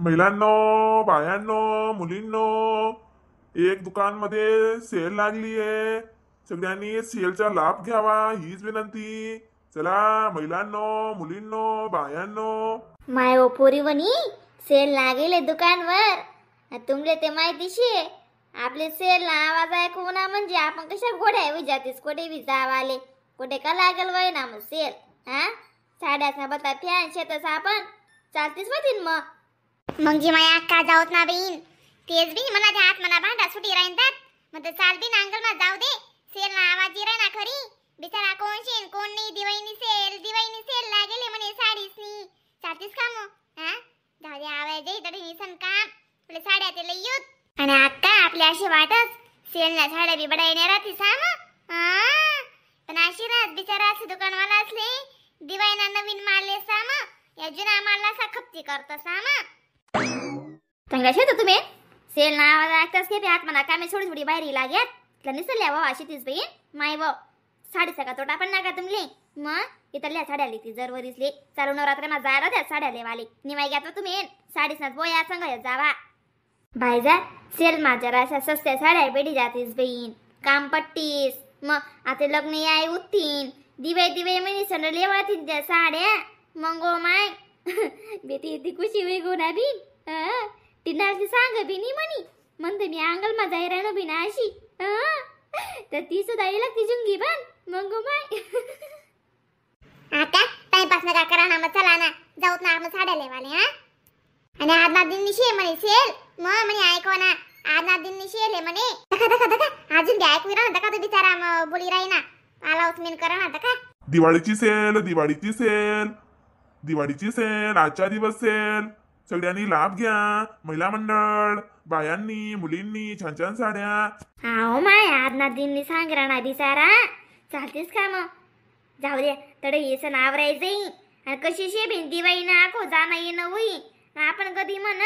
महिलांनो, बायांनो, मुलींनो, एक दुकानमध्ये सेल लागली आहे. सगळ्यांनी सेलचा लाभ घ्यावा हीच विनंती. चला महिलांनो, मुलींनो, बायांनो. माय ओ पोरीवनी, सेल लागेल दुकानवर. तुमले ते माहिती शे, आपले सेल ना आवाज ऐकू ना म्हणजे आपण कशा घोड्या विजातीस, कोठे बी जावाले, कुठे का लागेल वय ना मग सेल. हा साड्याचा बता फॅन शेतस आपण चालतीस होतीन मग. मग जी माया अक्का जाऊत ना बहीण, तेच बी मना त्या हात मना भांडा सुटी राहीन त्यात. मग ते चाल बी नांगल मा जाऊ दे, सेल ना आवाज राही ना खरी. बिचारा कोण शेन कोण नाही, दिवाळीनी सेल, दिवाळीनी सेल लागेले म्हणे साडीसनी. चालतीस का मग? हा जाऊ दे, आवाज येई तरी निसन काम आपल्या साड्या ते लई येऊत. आणि अक्का आपल्या अशी वाटच सेल ना साड्या बी बडा येणार राहतीस हा मग. हा पण अशी राहत बिचारा असे दुकानवाला असले दिवाळीना नवीन माल सा मग या जुना मालला असा खपती करतो सा मग. चांगला शेत तुम्ही सेल ना आवाज ऐकताच की हात म्हणा कामे थोडी थोडी बाहेर लागेल. तुला निसरल्या वा अशी तीच बहीण माय व साडी सका तोटा पण नका तुमले. मग इथल्या साड्या आली ती जर वरीसले चालू नवरात्र मा जायला त्या साड्या लेवाले निवाय घ्या तुम्ही साडीस ना बोया संग जावा. भाईजा सेल माझ्या अशा सस्त्या साड्या बेडी जातीस बहीण, काम पट्टीस. मग आता लग्न याय उत्तीन दिवे दिवे म्हणे सण लेवातीन त्या साड्या. मग ओ my बेटी ती खुशी होई गो ना बी. टिनाची सांग बी नी म्हणी म्हणते मी अंगल मा जाय राहणं बी ना अशी. तर ती सुद्धा येईल ती जुंगी पण मग माय. आता टाइमपास नका करा ना, मग चला ना जाऊत ना आपण साड्या लेवाले. हा आणि आदना दिन शे म्हणे सेल, मग म्हणे ऐकवा ना आदना दिन शेल आहे म्हणे. दखा दखा दखा अजून बी ऐकू राहा दखा तो बिचारा मग बोली राही ना आला उचमेन करा ना दखा. दिवाळीची सेल, दिवाळीची सेल, दिवाळीची सेल, आजच्या दिवस सेल. सगळ्यांनी लाभ घ्या. महिला मंडळ, बायांनी, मुलींनी छान छान साड्या. हाव my आदना दिननी सांग ना बिचारा. चालतेस का मग? जाऊ दे तडे येस आवरायचंय. आणि कशी शे बिन दिवाळी ना आखो जाणं येणं होई. आपण कधी म्हण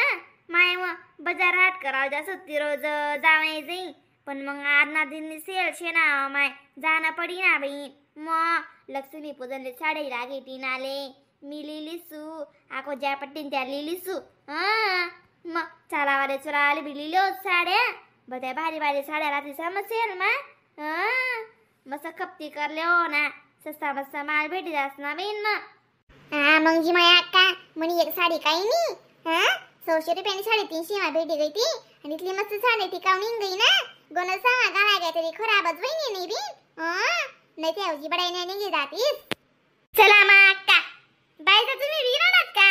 माय व बाजार हाट करावं जा सुट्टी रोज जावायचंय. पण मग आदना दिननी सेल शे ना माय जाणं पडी ना बाई. मग लक्ष्मी पूजनले साडी लागे ती नाले मी लिहिलीसू आको ज्या पट्टीन त्या लिहिलीसू. हा मग चालावाले चुरावाले बी लिहिलो साड्या बद्या भारी भारी साड्या राहते समजेल मा. हा मस्त खपती करले हो ना, सस्ता मस्त माल भेटी जास ना बहीण मग. हा मग जी माया अक्का म्हणे एक साडी काही नाही, हा 100 रुपयाने 350 मा भेटी गई ती. आणि इथली मस्त साडी ती काऊन गई ना गोन सांगा गाळा काय तरी खराबच बहिणी नाही बी. हा नाही त्याऐवजी बडाई नाही निघी जातीस. चला मा अक्का बायजा तुम्ही विरानात का?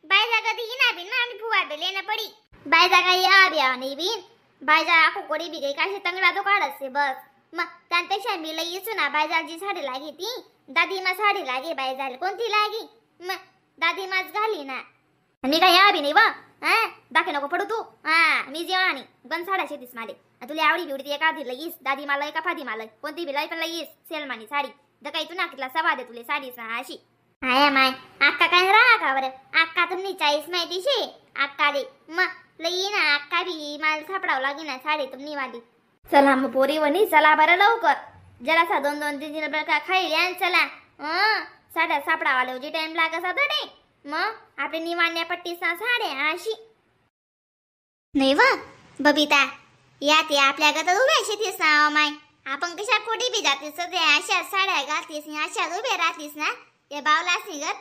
बायजा कधी येणार बिन ना आम्ही फुवा बेले ना पडी. बायजा काही आबिया नाही बिन बायजा आखो कोडी बी गई काशी तंगडा तो काढसे बस. मग त्यापेक्षा मी लई येसू ना बायजाची साडी लागे ती दादीमा साडी लागे बायजाला कोणती लागी मग दादीमाच घाली ना. मी काही आबी नाही वा. हा दाखी नको पडू तू. हा मी जेव्हा गण साड्या शेतीस माले तुला आवडी बिवडी एका आधी लगीस दादी मला एका फादी मला कोणती बी लाई पण लगीस सेलमानी साडी दकाई तू नाकीतला सवा दे तुले साडीस ना अशी. हाय my अक्का काय राहा का बरं? अक्का तुम्ही चाळीस माहिती शे अक्का दे मग लई ना अक्का बी मला सापडावं लागे ना साडी तुम्ही वाली. चला मग पोरी वणी चला बरं लवकर जरासा दोन दोन तीन तीन बळका खाईल आणि चला. साड्या सापडावाले जे टाइम लागत असा मग आपले निवाण्या पट्टीस ना साड्या अशी. नाही व बबिता या ते आपल्या गतात उभ्या शेतीस ना माय. आपण कशा कोटी बी जातीस सध्या अशा साड्या घालतीस आणि अशाच उभ्या राहतीस ना या बावलाच निघत.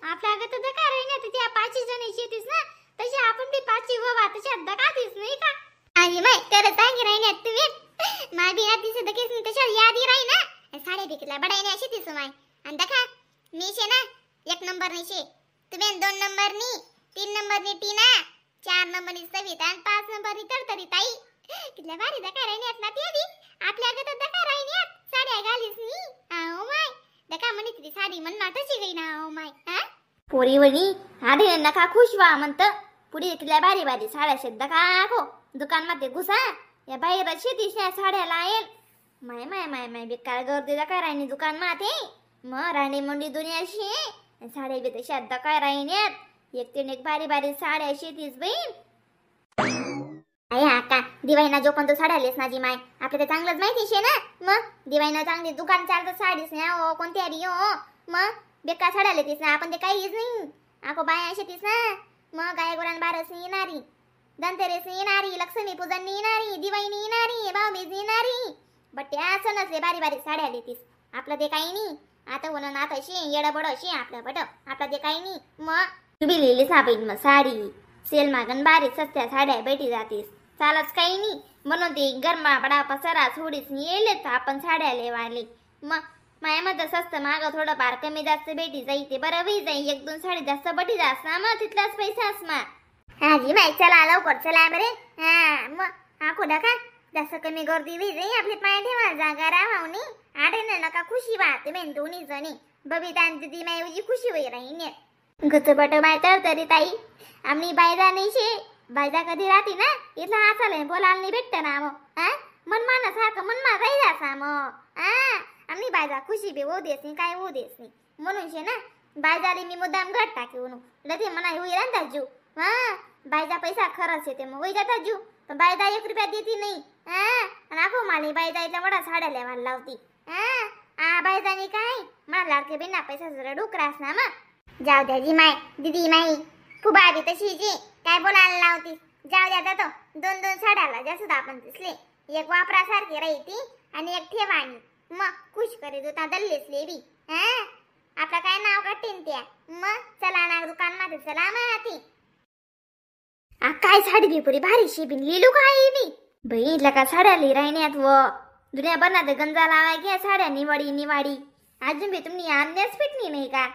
आपल्या गत दका राही त्या पाचही जण शेतीस ना तशी आपण बी पाचही व्हा तशा दकातीस नाही का? आणि माय तर चांगली राही तुम्ही माय बी आधी दकेस नाही तशा यादी राही ना साड्या बिकला बडाई नाही शेतीस माय. आणि दखा मी शे ना 1 नंबर नाही शे तुम्ही 2 नंबर नी 3 नंबर नी टीना 4 नंबर नी सविता आणि 5 नंबर नी तरतरी ताई. कितल्या भारी दका राही ना ते बी आपल्या गत दका राही साड्या घालीस नी. आओ my दका म्हणे ती साडी मन तशी गई ना. आओ my. हा पोरी वणी आधी नका खुश व्हा म्हणत पुढे कितल्या भारी भारी साड्या शेत दका खो दुकान मध्ये घुसा या बाहेर शेतीस साड्या लायेल. माय माय माय माय बेकार गर्दी दका राहिनी दुकान माते. मग राणी मंडी दुनियाशी साड्या बी तशा दका राहिन्यात एक तीन एक भारी भारी साड्या शेतीस बहीण. आहे अक्का दिवाळीना जो पण तो साड्या लेस ना जी माय आपल्याला चांगलंच माहिती शे ना. मग दिवाळीना चांगली दुकान चालतं साडीस ना हो कोणत्या बी हो. मग बेकार साड्या लेतीस ना आपण ते काहीच नाही. आको बाया शेतीस ना मग गाय गुरान बारसनी येणारी, धनतेरसनी येणारी, लक्ष्मी पूजननी येणारी, दिवाळीनी येणारी, भाऊबीजनी येणारी, बट्ट्या सणसले बारी बारी साड्या देतीस. आपलं ते काही नाही आता होणं ना तशी येडबड अशी आपलं बट आपलं ते काही नाही. मग तुम्ही लिहिलीस ना बहीण मग साडी सेल मागन बारी सस्त्या साड्या भेटी जातीस, चालच काही नाही. म्हणून ते गरमा पडा पसारा थोडीच येलेच आपण साड्या लेवाली. मग माया मत स्वस्त माग थोडंफार कमी जास्त भेटी जाई ते बरं होई जाई, एक दोन साडी जास्त बटी जास ना मग तिथलाच पैसा असमा. हा जी माई चला लवकर चला बरे. हा मग आखो का जास्त कमी गर्दी होई जाई, आपली पाय ठेवा जागा राहावनी आडे ना नका खुशी वाहते मेन दोन्ही जणी बबिता आणि दिदी माई उजी खुशी होई राहीन. गचबट माय तर तरी ताई आम्ही बायजा नाही शे, बायजा कधी राहते ना इथला हसायला बोलायला नाही भेटत ना मग. हा मन माना सारखं मन मा राही जासा मग. हा आम्ही बायजा खुशी बी होऊ देस नाही काय होऊ देस नाही, म्हणून शे ना बायजाले मी मुद्दाम घट टाकी म्हणून लगे मना होई राहता जीव. हा बायजा पैसा खरंच येते मग होई जाता जीव, पण बायजा 1 रुपया देती नाही. हा आणि आखो माले बायजा इथल्या वडा साड्या लेवायला लावती. हा आ बायजाने काय मला लाडके बिना पैसा रडू त्रास ना मग. जाऊ द्या जी माय दिदी माई खूप आधी तशी जी काय बोलायला लावती, जाऊ द्या तो दोन दोन साड्याला जास्त आपण दिसले, एक वापरासारखी राहती आणि एक ठेवाणी मग खुश करीत होता दल्लीच लेबी. हा आपला काय नाव काढतीन त्या. मग चला ना दुकान मध्ये चला मग ती. आ काय साडी बी पुरी भारी शिबिन लिहिलू काय बी बहीणला का साड्या लिहि राहिण्यात व दुनिया बनात गंजा लावाय घ्या साड्या निवाडी निवाडी अजून बी तुम्ही आणण्यास भेटली नाही का?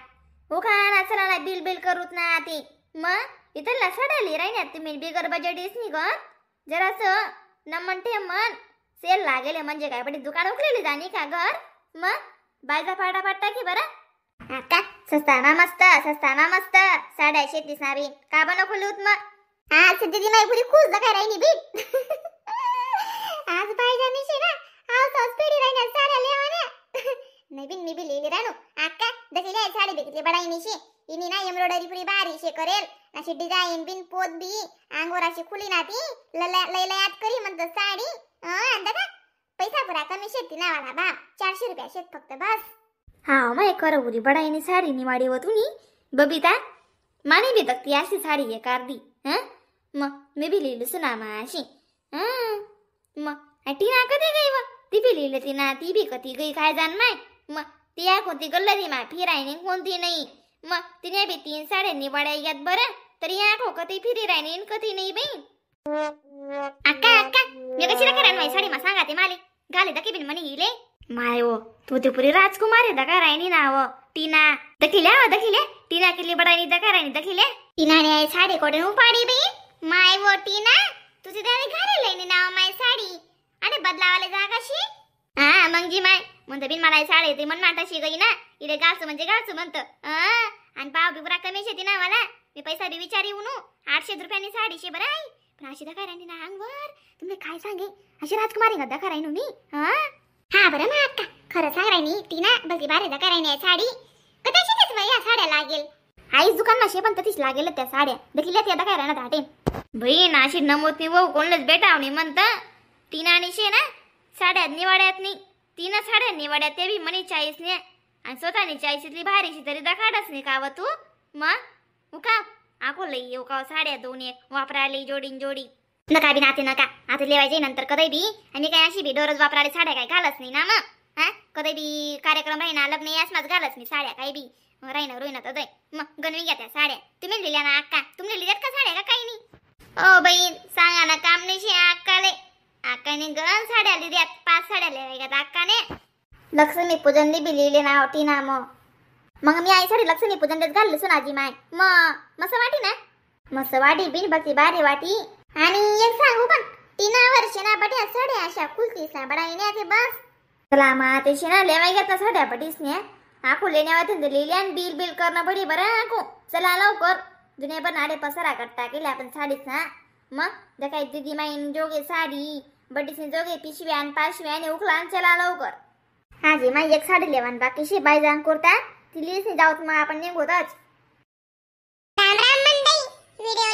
हो का ना चला ना बिल बिल करूत ना ते मग इथं साड्या लिहि राहिण्यात तुम्ही बिगर बजेट नाही ग जरासं न म्हणते मन सेल लागेल म्हणजे काय पण दुकान उकलेली जाणी का घर मग बायजा फाटा फाटा की बरं. आता सस्ता ना मस्त सस्ता ना मस्त साड्या शेतीस ना बी का बनव खुलूत मग. आज दीदी माई पुरी खुश काय राहिनी बी आज पाहिजे निशे ना आज पिढी राहिना साड्या लेवाना नाही बिन मी बी लिहिली रानू आक्का दसली आहे साडी बघितली बडाई निशी इनी ना एम्ब्रॉयडरी पुरी बारी शे करेल अशी डिझाईन बिन पोत बी अंगोर अशी खुली ना ती लय लयात करी म्हणतो साडी. अंदा पैसा पुरा कमी शेती ना वाला बाप 400 रुपया शेत फक्त बस. हा माय खरं पुरी बडाईनी साडी निवाडी हो तुम्ही बबिता माने बी तकती अशी साडी आहे कारदी. हं मग मी बी लिहिलं सुना मा अशी. हं मग टीना कधी गई व ती बी लिहिलं ती ना ती बी कधी गई काय जाण माय. मग ती या कोणती गल्लरी मा फिरायनी कोणती नाही मग तिने बी 3 साड्या निवाड्या यात बरं तरी या खो कधी फिरी राहिनी कधी नाही बाई. अक्का अक्का मी कशी करा माई साडी मा सांगा ते माले घाले दकी बिन म्हणे इले my oh तू ते पुरी राजकुमारी दका राहिनी ना हो टीना दखिल्या दखिल्या टीना किल्ली बडानी दका राहिनी दखिल्या टीनाने साडी कोठे उपाडी बाई my वो टीना तुझी त्याने घाले लईनी नाव माय साडी आणि बदलावाले जागाशी. हा मग जी माय म्हणतो बिन मला साडी येते म्हणून तशी गई ना इथे गाचू म्हणजे गाचू म्हणतं. आणि पाव बी पुरा कमी शेती ना मला मी पैसा बी विचारी उनू 800 रुपयांनी साडीशे बरं आहे पण अशी दका राहिनी ना अंगवर तुम्ही काय सांगे अशी राजकुमारी का दका राहिनो मी. हा हा बरं मग अक्का खरं सांग राहिनी टीना बघी भारी दका राहिनी साडी कदाचितच या साड्या लागेल आईच दुकान ना पण तशीच लागेल त्या साड्या देखील त्या काय राहणार हाटे बहीण अशी नमोत मी कोणलाच भेटावणी म्हणत टीना आणि शे ना साड्यात निवाड्यात नाही तीन साड्या निवाड्यात ते बी म्हणे 40 ने आणि स्वतःने 40 इथली भारीशी तरी दखाडच नाही का व तू मग उकाव आको लई उकाव साड्या दोन एक वापरायला जोडीन जोडी नका बी नाते नका आता लेवायचे नंतर कधी बी आणि काय अशी बी दररोज वापरायला साड्या काय घालच नाही ना मग. हा कधी बी कार्यक्रम राहीना लग्न यासमाच घालच नाही साड्या काही बी राहीना रोईना तर मग गणवी घ्या त्या साड्या तुम्ही लिहिल्या ना अक्का तुम्ही लिहिल्यात का साड्या का काही नाही? ओ बहीण सांगा ना काम नाही शे अक्काले अक्काने गण साड्या लिहिल्यात 5 साड्या लिहिल्या अक्काने. लक्ष्मी पूजनली बी लिहिले ना टीना मग मग मी आई साडी लक्ष्मी पूजनलेच घालली सुनाजी माय मग मस्त वाटी ना मस्त वाटी बिन बघती बारी वाटी. आणि एक सांगू पण टीना वर्षे ना बट्या साड्या अशा खुलतीस ना बडा ते बस. चला मा ते शेना लेवाय घेतला साड्या पटीस ने आखू लेण्यावर लिहिली आणि बिल बिल करणं पडी बरं आखू चला लवकर जुन्या पण आडे पसारा कट्टा केला आपण साडीच ना मग काही दिदी माईन जोगे साडी बटीसने जोगे पिशव्या आणि पाशव्या आणि उखला चला लवकर. हा जी माई एक साडी लेवान बाकीशी बाई जाण कुर्ता ती लिहिस जाऊत मग आपण निघूतच. राम राम मंडई व्हिडिओ